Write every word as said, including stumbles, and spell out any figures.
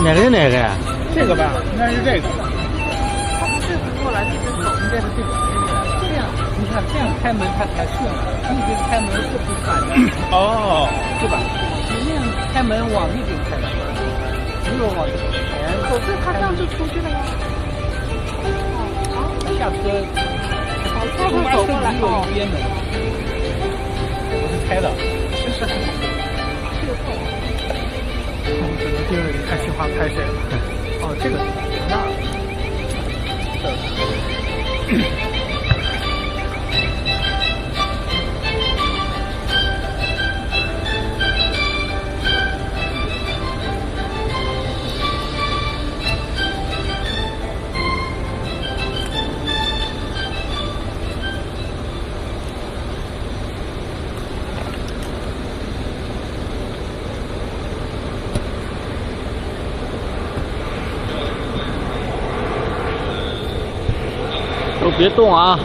哪个哪个呀？这个吧，应该是这个。它不是过来，这只手应该是这个。这样，你看这样开门它才顺，一直开门是不反的，哦，对吧？你那样开门往那边开门，只有往前。可是它这样就出去了呀。下车，下车走过来只有一边门，我是开的。可能就是你看雪花拍谁了。哦，这个挺大的。 都别动啊！